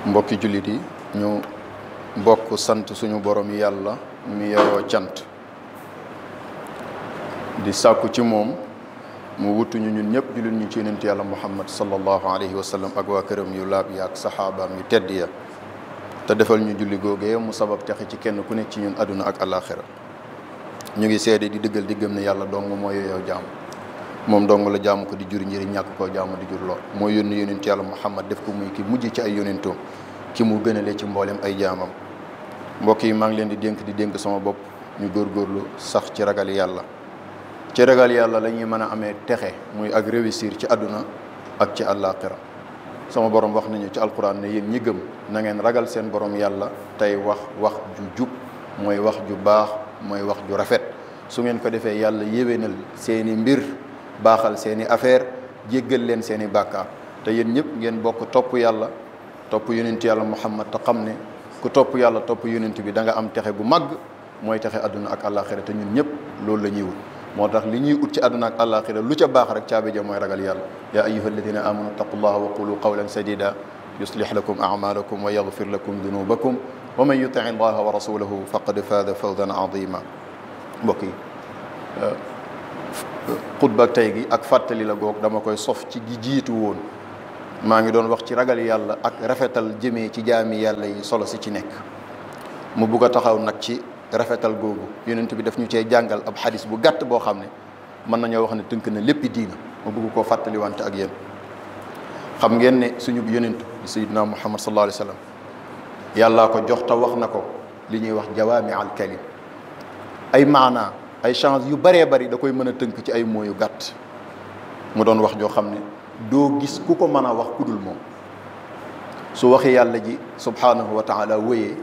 mbokki jullit yi ñu bokk sant suñu borom yàlla mi yeyoo cant di sàkku ci moom mu wutuñu ñun ñëpp jullit ñu ci yonent yàlla muhammad sallallahu alayhi wa sallam ak waa këram yu laab yi ak saxaabaam yu tedd ya te defal ñu julli googee mu sabab texe ci kenn ku nekk ci ñun àdduna ak alaxira ñu ngi seede di dëggal di gëm ne yàlla dong moo yeyoo jaamu moom dong la jaamu ko di jur njëriñ ñàkk koo jaamu di jur lool moo yónni yonent yàlla muhammad def ko muy ki mujj ci ay yonentoom ki mu gënale ci mboolem ay jaamam mbokk yi maa ngi leen di dénk sama bopp ñu góorgóorlu sax ci ragal yàlla ci ragal yàlla la ñuy mën a amee texe muy ak réussir ci àdduna ak ci àllaaxira sama borom wax nañu ci alquran ne yéen ñi gëm na ngeen ragal seen borom yàlla tey wax ju jub mooy wax ju baax mooy wax ju rafet su ngeen ko defee yàlla yéwénal seeni mbir baaxal seeni affaire jéggal leen seeni bàkkaar te yéen ñëpp ngeen bokk topp yàlla topp yonent yàlla muhammad te xam ne ku topp yàlla topp yonent bi da nga am texe gu màgg mooy texe àdduna ak àllaaxira te ñun ñëpp loolu la ñuy wut moo tax li ñuy ut ci àdduna ak àllaaxira lu ca baax rek caabi ja mooy ragal yàlla yaa ayyuha alladina amanu taqullaha wa qulu qawlan sadida yuslih lakum a'malakum wa yaghfir lakum dunubakum wa man yuti allaha wa rasulahu faqad faada fawzan azima mbokk yi xutba tey gi ak fàttali la goog dama koy sof ci gi jiitu woon maa ngi doon wax ci ragal yàlla ak rafetal jëmee ci jaami yàlla yi solo si ci nekk mu bugg a taxaw nag ci rafetal googu yonent bi daf ñu cee jàngal ab xadis bu gàtt boo xam ne mën nañoo wax ne tënk na léppi diina ma bugg koo fàttali wante ak yéen xam ngeen ne suñu yonent bi sayyidina muhammad sallallahu alayhi wa sallam yàllaa ko jox te wax na ko li ñuy wax jawaami al kalim ay maanaa ay change yu bëree bëri da koy mën a tënk ci ay mots yu gàtt mu doon wax joo xam ne doo gis ku ko mën a wax ku dul moom su waxee yàlla ji subhanahu wa taala wéyee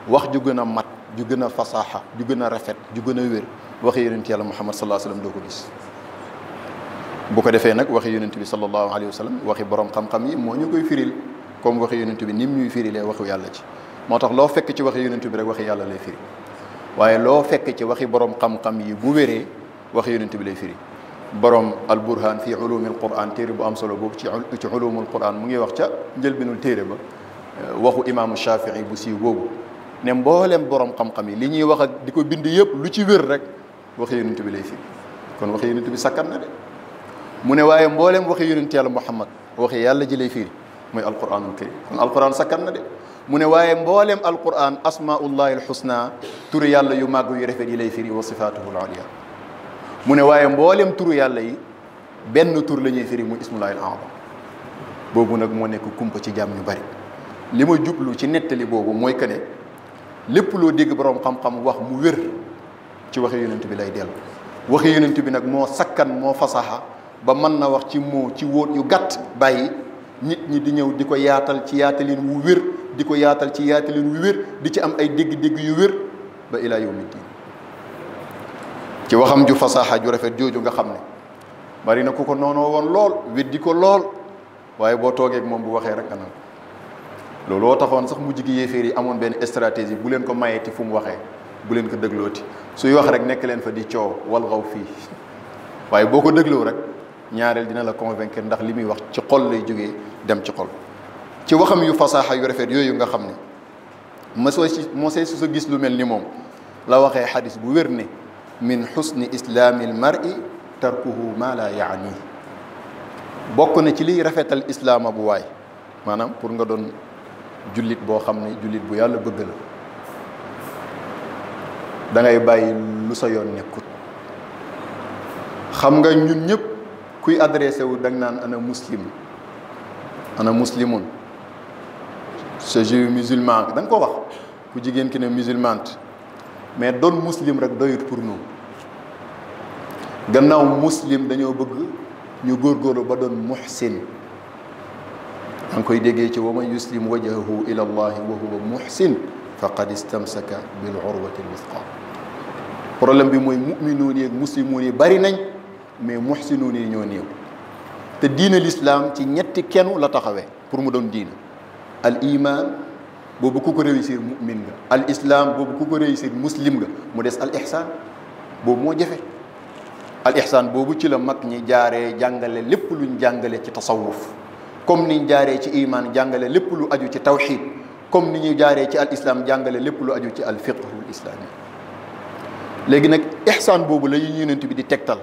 wax ju gën a mat ju gën a fasaaxa ju gën a rafet ju gën a wér waxi yonent yàlla muhammad sallallahu alayhi wa sallam doo ko gis bu ko defee nag waxi yonent bi sallallahu alayhi wa sallam waxi borom xam-xam yi moo ñu koy firil comme waxi yonent bi nim ñuy firilee waxu yàlla ci moo tax loo fekk ci waxi yonent bi rek waxi yàlla lay firi waaye loo fekk ci waxi borom xam-xam yi bu wéree waxi yonent bi lay firi borom al burhan fi ulumil quran téere bu am solo boobu ci ulumul quran mu ngi wax ca njëlbinul téere ba waxu imaamu shafii bu siiw boobu ne mboolem borom xam-xam yi li ñuy wax ak di ko bind yëpp lu ci wér rek waxi yonent bi lay firi kon waxi yonent bi sakkan na de mu ne waaye mboolem waxi yonent yàlla muhammad waxi yàlla ji lay firi mooy alquranul karim kon alquran sakkan na de mu ne waaye mboolem alquran asmaullahi alxusna turu yàlla yu màgg yu rafet yi lay firi wa sifatuhu aliya mu ne waaye mboolem turu yàlla yi benn tur la ñuy firi muy ismullahi al-azam boobu nag moo nekk kumpa ci jàmm ñu bari li ma jublu ci nettali boobu mooy que ne lépp loo dégg borom xam-xam wax mu wér ci waxi yonent bi lay dellu waxi yonent bi nag moo sakkan moo fasaxa ba mën na wax ci moo ci wóot yu gàtt bàyyi nit ñi di ñëw di ko yaatal ci yaatalin wu wér di ko yaatal ci yaatalin wu wér di ci am ay dégg-dégg yu wér ba ilaa yawmi diin ci waxam ju fasaaxa ju rafet jooju nga xam ne bari na ku ko noonoo woon lool weddi ko lool waaye boo toogee ak moom bu waxee rek anam looloo taxoon sax mujj gi yéeféer yi amoon benn stratégie bu leen ko mayeeti fu mu waxee bu leen ko déglooti suy wax rek nekk leen fa di coow wal xaw fii waaye boo ko dégloo rek ñaareel dina la convaincre ndax li muy wax ci xol lay jógee dem ci xol ci waxam yu fasaaxa yu rafet yooyu nga xam ne mosee su sa gis lu mel ni moom la waxee xadis bu wér ne min xusni islaamil mar'i tarkuhu ma la yaani bokk na ci liy rafetal islaama bu waay maanaam pour nga doon jullit boo xam ne jullit bu yàlla bëgg la da ngay bàyyi lu sa yoon nekkut xam nga ñun ñëpp kuy adressé wu da nga naan ana muslim ana muslimun je suis musulman da nga ko wax ku jigéen ki ne musulmante mais doon muslim rek doyut pour nous gannaaw muslim dañoo bëgg ñu góorgóorlu ba doon muhsin da nga koy déggee ci wa man yuslim wajhahu ila allahi wa huwa muhsin faqad istamsaka bil urwati al wuthqa problème bi mooy muminuun yi ak muslimuun yi bari nañ mais muhsinuun yi ñoo néew te diina l'islam ci ñetti kennu la taxawee pour mu doon diina al iman boobu ku ko réussir mu'min nga al islam boobu ku ko réussir muslim nga mu des al ihsan boobu moo jafe al ihsan boobu ci la mag ñi jaaree jàngale lépp luñ jàngale ci tasawuf comme niñ jaaree ci iman jàngale lépp lu aju ci tawxid comme ni ñuy jaaree ci al islam jàngale lépp lu aju ci al fiqhul islami. léegi nag ihsaan boobu la ñu yonent bi di tegtal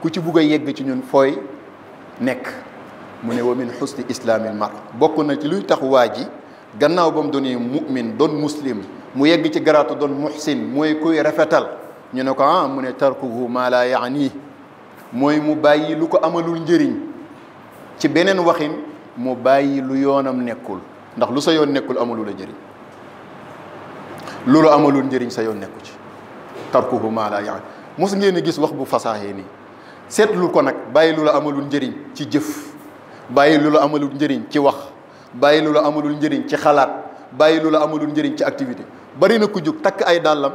ku ci bugg a yegg ci ñun fooy nekk mu ne wa min xusni islaamil mar bokk na ci luy tax waa ji gannaaw ba mu doonee mu'min doon muslim mu yegg ci garaatu doon muhsin mooy kuy rafetal ñu ne ko mu ne tarkuhu maa laa yaani mooy mu bàyyi lu ko amalul njëriñ ci beneen waxin mu bàyyi lu yoonam nekkul ndax lu sa yoon nekkul amalul a njëriñ loolu amalul njëriñ sa yoon nekku ci tarkuhu maa laa yaani mos ngeen a gis wax bu fasaaxee nii seetlu ko nag bàyyi lu la amalul njëriñ ci jëf bàyyi lu la amalul njëriñ ci wax bàyyi lu la amalul njëriñ ci xalaat bàyyi lu la amalul njëriñ ci activité bari na ku jóg takk ay dàllam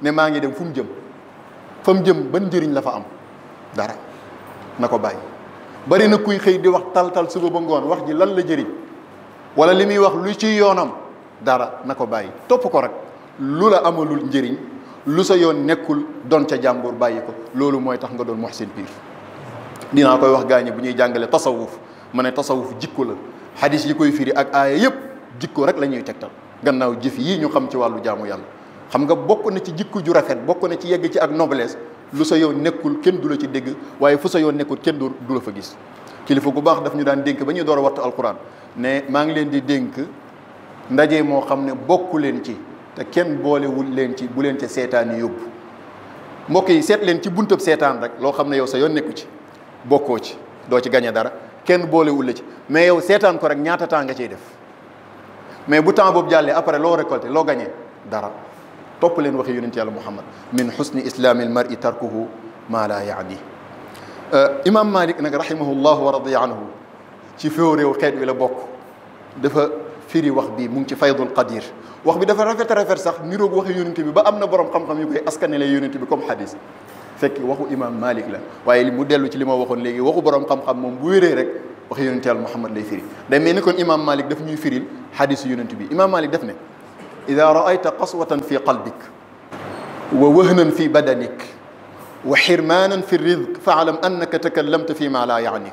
ne maa ngi dem fu mu jëm fa mu jëm ban njëriñ la fa am dara na ko bàyyi. bari na kuy xëy di wax tal suba ba ngoon wax ji lan la jëriñ wala li muy wax lu ci yoonam dara na ko bàyyi topp ko rek lu la amalul njëriñ lu sa yoon nekkul doon ca jàmbur bàyyi ko loolu mooy tax nga doon muhsin piir. dinaa koy wax gaañi bu ñuy jàngale tasawuf ma ne tasawuf jikko la xadis yi koy firi ak aaya yëpp jikko rek la ñuy tegtal gannaaw jëf yii ñu xam ci wàllu jaamu yàlla. xam nga bokk na ci jikko ju rafet bokk na ci yegg ci ak noblesse lu sa yoon nekkul kenn du la ci dégg waaye fu sa yoon nekkul kenn du la fa gis. kilifa gu baax daf ñu daan dénk ba ñuy door a wattu alquran ne maa ngi leen di dénk ndaje moo xam ne bokku leen ci te kenn boolewul leen ci bu leen ca seetaan yi yóbbu mbokk yi seet leen ci buntab seetaan rek loo xam ne yow sa yoon nekku ci bokkoo ci doo ci gañe dara kenn boolewul la ci mais yow seetaan ko rek ñaata temps nga ciy def mais bu temps boobu jàllee après loo récolté loo gañe dara. topp leen waxi yonent yàlla Muhammad min xusni islaamil mar'i tarkuhu maa laa yaani. imam Malik nag rahimahullah wa radiya anhu ci féew réew xeet wi la bokk dafa firi wax bi mu ngi ci faydul qadir wax bi dafa rafet sax niroog waxi yonent bi ba am na borom xam-xam yu koy askanele yonent bi comme hadis fekk waxu imam Malik la waaye mu dellu ci li ma waxoon léegi waxu borom xam-xam moom bu wéree rek waxi yonent yàlla Muhammad lay firi day mel ni kon imam Malik daf ñuy firil hadis yonent bi imam Malik daf ne ida raayta qaswatan fi qalbik wa wahnan fi badanik wa xirmanan fi rizq faalam annaka takallamta fi ma laa yaanik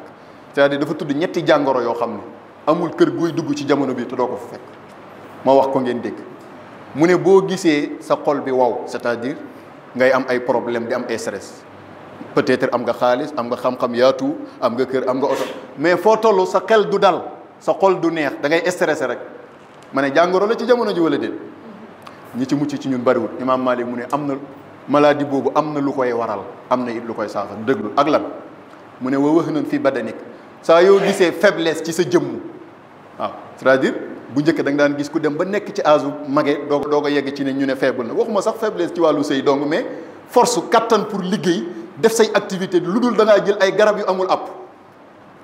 c'est-à-dire dafa tudd ñetti jàngoro yoo xam ne amul kër guy dugg ci jamono bi te doo ko fa fekk ma wax ko ngeen dégg mu ne boo gisee sa xol bi wow c'est-à-dire ngay am ay problème di am ay stress peut-être am nga xaalis am nga xam-xam yaatu am nga kër am nga oto mais foo toll sa xel du dal sa xol du neex da ngay stressé rek ma ne jàngoro la ci jamono ji wala déet ñi ci mucc ci ñun bariwul imaam Malik mu ne am na maladie boobu am na lu koy waral am na it lu koy saafara dëglu ak lan mu ne wa wahnan fi badanik saa yoo gisee faiblesse ci sa jëmm waaw c'est-à-dire bu njëkk da nga daan gis ku dem ba nekk ci âge mage doo ko yegg ci ne ñu ne faible na waxuma sax faiblesse ci wàllu sëy donc mais force kattan pour liggéey def say activité lu dul da ngaa jël ay garab yu amul app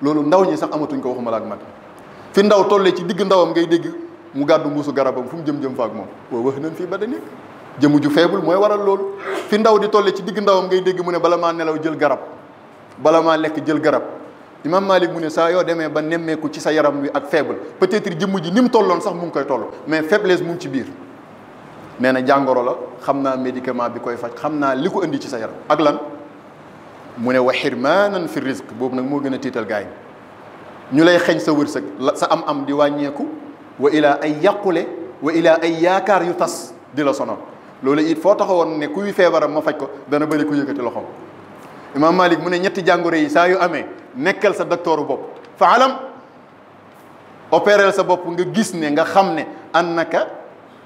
loolu ndaw ñi sax amatuñ ko waxuma la ak mat fi ndaw tollee ci digg ndawam ngay dégg mu gàddu mbuusu garabam fu mu jëm fa ak moom wa wahnan fi badanik jëmm ju faible mooy waral loolu fi ndaw di tollee ci digg ndawam ngay dégg mu ne bala maa nelaw jël garab bala maa lekk jël garab imam Malik mu ne saa yoo demee ba nemmeeku ci sa yaram wi ak faible peut-être jëmm ji ni mu tolloon sax mu ngi koy toll mais faiblesse mu ngi ci biir nee na jàngoro la xam naa médicament bi koy faj xam naa li ko indi ci sa yaram ak lan mu ne wa xirmaanan fi rizq boobu nag moo gën a tiital gars yi ñu lay xeñ sa wërsëg sa am di wàññeeku wa ilaa ay yàqule wa ilaa ay yaakaar yu tas di la sonal loolu it foo taxawoon ne kuy feebaram ma faj ko dana bëri ku yëkkati loxoom imam Malik mu ne ñetti jàngoro yi saa yu amee nekkal sa docteuru bopp faalam opérer sa bopp nga gis ne nga xam ne annaka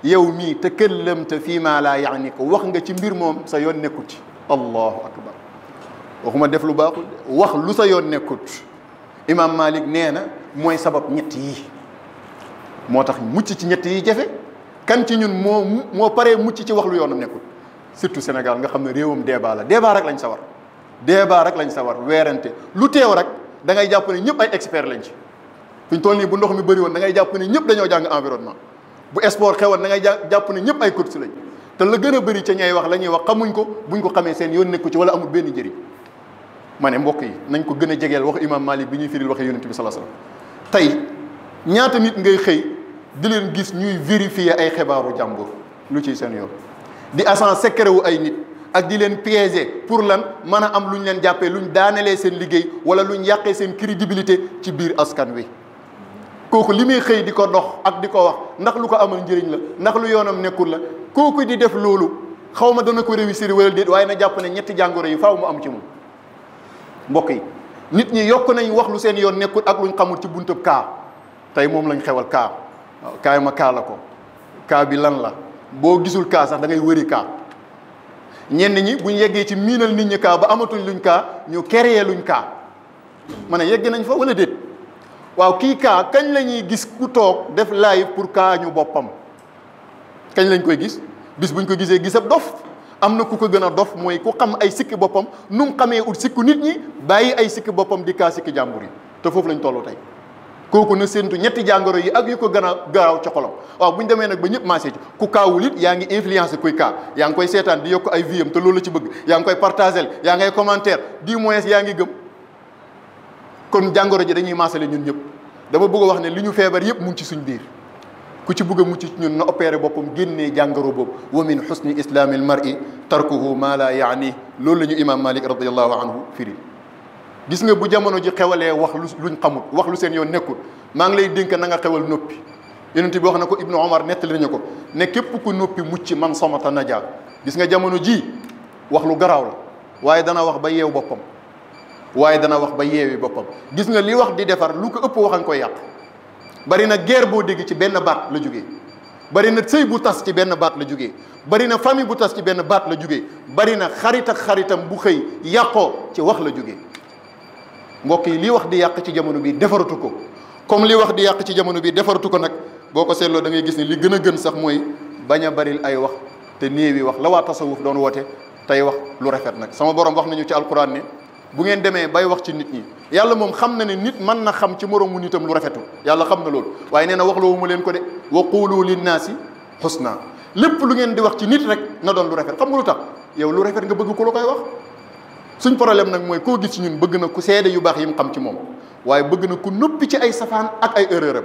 yow mii takallamta fii maa laa yaani ko wax nga ci mbir moom sa yoon nekkut ci allahu akbar waxuma def lu baaxul wax lu sa yoon nekkut imam Malik nee na mooy sabab ñett yi moo tax mucc ci ñett yi jafe kan ci ñun moo paree mucc ci wax lu yoonam nekkul surtout Sénégal nga xam ne réewam débat la débat rek lañ sawar weerante lu teew rek da ngay jàpp ne ñëpp ay expert lañ ci fi ñu toll nii bu ndox mi bëri woon da ngay jàpp ne ñëpp dañoo jàng environnement bu sport xewoon da ngay jàpp ne ñëpp ay coach lañ te la gën a bëri ca ñay wax la ñuy wax xamuñ ko buñ ko xamee seen yoon nekku ci wala amul benn njëriñ ma ne mbokk yi nañ ko gën a jegeel waxu imam Malik bi ñuy firil waxee yonent bi sallallahu alayhi wasallam tey ñaata nit ngay xëy di leen gis ñuy vérifier ay xibaaru jàmbur lu ciy seen yoon di agent secret wu ay nit ak di leen piéger pour lan mën a am lu ñu leen jàppee lu ñu daanelee seen liggéey wala lu ñu yàqee seen crédibilité ci biir askan wi kooku li muy xëy di ko dox ak di ko wax ndax lu ko amal njëriñ la ndax lu yoonam nekkul la kooku di def loolu xaw ma dana ko réussir wala déet waaye na jàpp ne ñetti jàngoro yi faaw mu am ci moom. mbokk yi nit ñi yokk nañ wax lu seen yoon nekkul ak luñ xamul ci buntab kaa tey moom lañ xewal kaa waaw kaay ma kaa la ko kaa bi lan la boo gisul kaa sax da ngay wëri kaa ñenn ñi buñ yeggee ci miinal nit ñi kaa ba amatuñ luñ kaa ñu créer luñ kaa ma ne yegg nañ fa wala déet waaw kii kaa kañ la ñuy gis ku toog def live pour kaa ñu boppam kañ lañ koy gis bis buñ ko gisee gisab dof am na ku ko gën a dof mooy ku xam ay sikki boppam nu mu xamee ut sikku nit ñi bàyyi ay sikki boppam di kaa sikki jàmbur yi te foofu lañ tollu tey kooku na séentu ñetti jàngoro yi ak yu ko gën a gaaw ci xolam waaw bu ñu demee nag ba ñëpp maasee ci ku kaawul it yaa ngi influencé kuy kaa yaa ngi koy seetaan di yokk ay viam te loolu la ci bëgg yaa ngi koy partagé yaa ngay commentaire du moins yaa ngi gëm kon jàngoro ji dañuy maasale ñun ñëpp dama bëgg a wax ne li ñu feebar yëpp mu ngi ci suñ biir ku ci bëgg a mucc ci ñun na opéré boppam génnee jàngoro boobu wa min husni islaamil mar'i tarkuhu ma la yaani loolu la ñu imam Malik radiyallahu anhu firi gis nga bu jamono ji xewalee wax luñ xamul wax lu seen yoon nekkul maa ngi lay dénk na nga xewal noppi yonent bi wax na ko Ibnu Omar nettali nañu ko ne képp ku noppi mucc man somata naja gis nga jamono ji wax lu garaaw la waaye dana wax ba yeew boppam waaye dana wax ba yeewi boppam gis nga li wax di defar lu ko ëpp wax nga koy yàq bari na guerre boo dégg ci benn baat la jógee bari na sëy bu tas ci benn baat la jógee bari na famille bu tas ci benn baat la jógee bari na xarit ak xaritam bu xëy yàqoo ci wax la jógee mbokk yi li wax di yàq ci jamono bi defaratu ko comme li wax di yàq ci jamono bi defaratu ko nag boo ko seetloo da ngay gis ne li gën a gën sax mooy bañ a baril ay wax te néewi wax la waa tasawuf doon woote tey wax lu rafet nag sama borom wax nañu ci alquran ne bu ngeen demee bay wax ci nit ñi yàlla moom xam na ne nit mën na xam ci moroomu nitam lu rafetul yàlla xam na loolu waaye nee na wax loowu ma leen ko de wa qulu linnaasi husna lépp lu ngeen di wax ci nit rek na doon lu rafet xam nga lu tax yow lu rafet nga bëgg ku la koy wax suñ problème nag mooy koo gis ci ñun bëgg na ku seede yu baax yi mu xam ci moom waaye bëgg na ku noppi ci ay safaan ak ay erreur am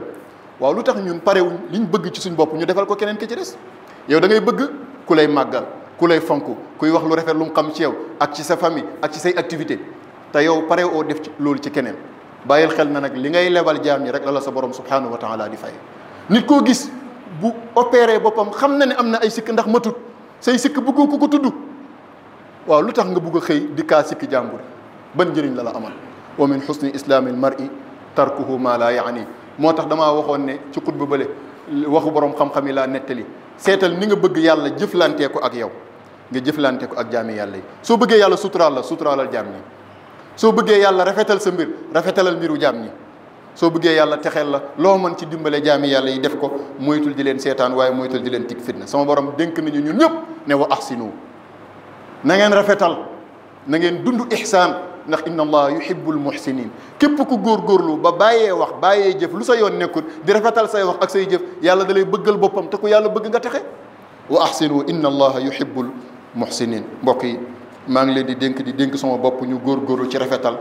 waaw lu tax ñun parewuñ liñ bëgg ci suñ bopp ñu defal ko keneen ki ci des yow da ngay bëgg ku lay màggal ku lay fonk kuy wax lu rafet lu mu xam ci yow ak ci sa famille ak ci say activité te yow pare oo def ci loolu ci keneen bàyyil xel na nag li ngay lebal jaam ñi rek la la sa borom subhanahu wa taala di fay nit koo gis bu opéré boppam xam na ne am na ay sikk ndax matut say sikk bëggoo ko ko tudd waaw lu tax nga bugg a xëy di kaa sikki jàmbur ban njëriñ la la amal wa min husni islaamil mar'i tarkuhu ma la yaani moo tax damaa waxoon ne ci xutba bële waxu borom xam-xam yi laa nettali seetal ni nga bëgg yàlla jëflantee ko ak yow nga jëflante ko ak jaami yàlla yi soo bëggee yàlla suturaal la suturaalal jaam ñi soo bëggee yàlla rafetal sa mbir rafetalal mbiru jaam ñi soo bëggee yàlla texeel la loo mën ci dimbale jaami yàlla yi def ko moytul di leen seetaan waaye moytul di leen tig fitna sama borom dénk nañu ñun ñëpp ne wa ahsinu na ngeen rafetal na ngeen dund ihsaan ndax inna allah yuhibbul muhsinin képp ku góorgóorlu ba bàyyee wax bàyyee jëf lu sa yoon nekkul di rafetal say wax ak say jëf yàlla da lay bëggal boppam te ku yàlla bëgg nga texe wa ahsinu inna allaha yuhibbul muhsinin mbokk yi maa ngi leen di dénk sama bopp ñu góorgóorlu ci rafetal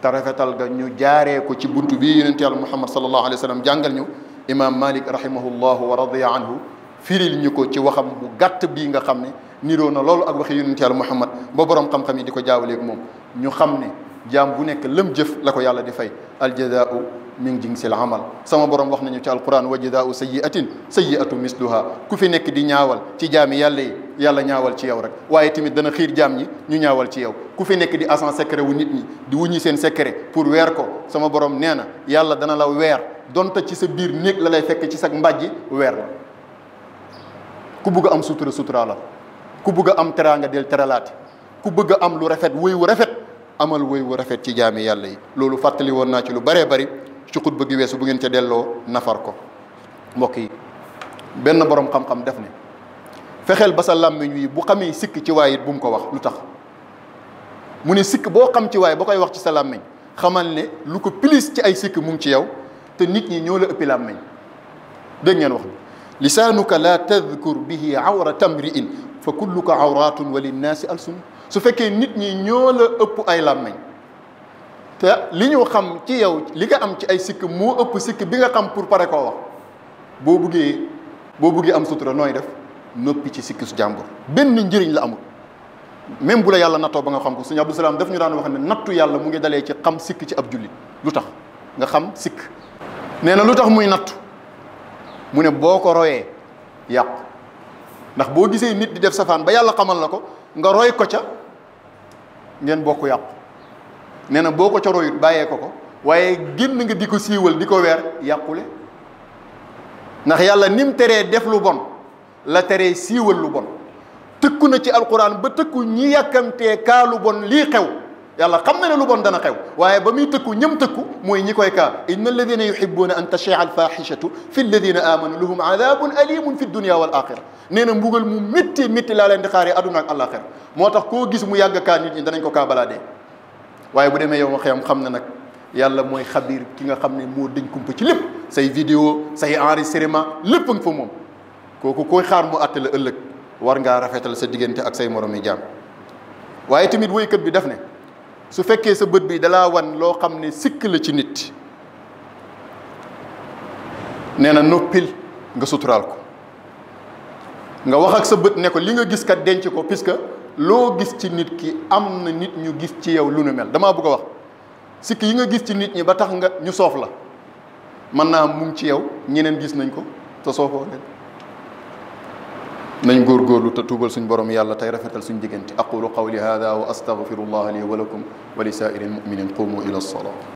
te rafetal ga ñu jaaree ko ci buntu bii yonent yàlla muhammad sallallahu alayhi wa sallam jàngal ñu imam malik rahimahullahu wa radiya anhu firil ñu ko ci waxam bu gàtt bii nga xam ne niroo na loolu ak waxi yonent yàlla muhammad ba borom xam-xam yi di ko jaawaleeg moom ñu xam ne jaam bu nekk lëm jëf la ko yàlla di fay aljazaau min jinsil amal sama borom wax nañu ci alquran wa jazaau sayyiatin sayyiatu misluha ku fi nekk di ñaawal ci jaami yàlla yi yàlla ñaawal ci yow rek waaye tamit dana xiir jaam ñi ñu ñaawal ci yow ku fi nekk di agent secret wu nit ñi di wuññi seen secret pour weer ko sama borom nee na yàlla dana la weer donte ci sa biir néeg la lay fekk ci sa mbàjji weer la ku bugg a am sutura sutura la ku bugg a am teraanga del teralaati ku bëgg a am lu rafet wéy wu rafet amal wéy wu rafet ci jaami yàlla yi loolu fàttali woon naa ci lu baree bari ci xutba gi weesu bu ngeen ca delloo nafar ko mbokk yi benn borom xam-xam def ne fexeel ba sa làmmiñ wi bu xamee sikk ci waay it bu mu ko wax lu tax mu ne sikk boo xam ci waay ba koy wax ci sa làmmiñ xamal ne lu ko pilis ci ay sikk mu ngi ci yow te nit ñi ñoo la ëppi làmmiñ dégg ngeen wax bi lisaanuka la tadkur bihi awrata mri'in fa kulluka awratun wa linnaasi alsun su fekkee nit ñi ñoo la ëpp ay làmmiñ te li ñu xam ci yow li nga am ci ay sikk moo ëpp sikk bi nga xam pour pare koo wax boo buggee am sutura nooy def noppi ci sikk su jàmbur benn njëriñ la amul même bu la yàlla nattoo ba nga xam ko suñu Abdou Salaam daf ñu daan wax ne nattu yàlla mu ngi dalee ci xam sikk ci ab jullit lu tax nga xam sikk nee na lu tax muy nattu mu ne boo ko royee yàqu. ndax boo gisee nit di def safaan ba yàlla xamal la ko nga roy ko ca ngeen bokk yàqu. nee na boo ko ca royut bàyyee ko waaye génn nga di ko siiwal di ko weer yàqule. ndax yàlla ni mu teree def lu bon la teree siiwal lu bon tëkku na ci alquran ba tëkku ñi yàkkamtee kaa lu bon lii xew yàlla xam na ne lu bon dana xew waaye ba muy tëkku ñëm tëkku mooy ñi koy kaa inna alladina yuhibbuna an tashia alfahishatu fi alladina amanu lahum adabun alimun fi dunia wal axira nee na mbugal mu métti métti laa leen di xaaree aduna ak àllaaxira moo tax koo gis mu yàgg kaa nit ñi danañ ko kaa balaa dee waaye bu demee yow ma xiyam xam na nag yàlla mooy xabiir ki nga xam ne moo dañ kumpa ci lépp say vidéo say enregistrement lépp nga fa moom kooku koy xaar mu àtte la ëllëg war ngaa rafetal sa diggante ak say moromi jaam. waaye tamit woykat bi daf ne su fekkee sa bët bi dalaa wan loo xam ne sikk la ci nit nee na noppil nga suturaal ko nga wax ak sa bët ne ko li nga gis kat denc ko puisque loo gis ci nit ki am na nit ñu gis ci yow lu nu mel damaa bëgg a wax sikk yi nga gis ci nit ñi ba tax nga ñu soof la mën naa mu ngi ci yow ñeneen gis nañ ko te soofoo leen nañ góorgóorlu te tuubal suñ borom yàlla tey rafetal suñ diggante aqulu qawli hada wa astaghfirullah li wa lakum wa li saa'iril mu'minin qumu ila as-salat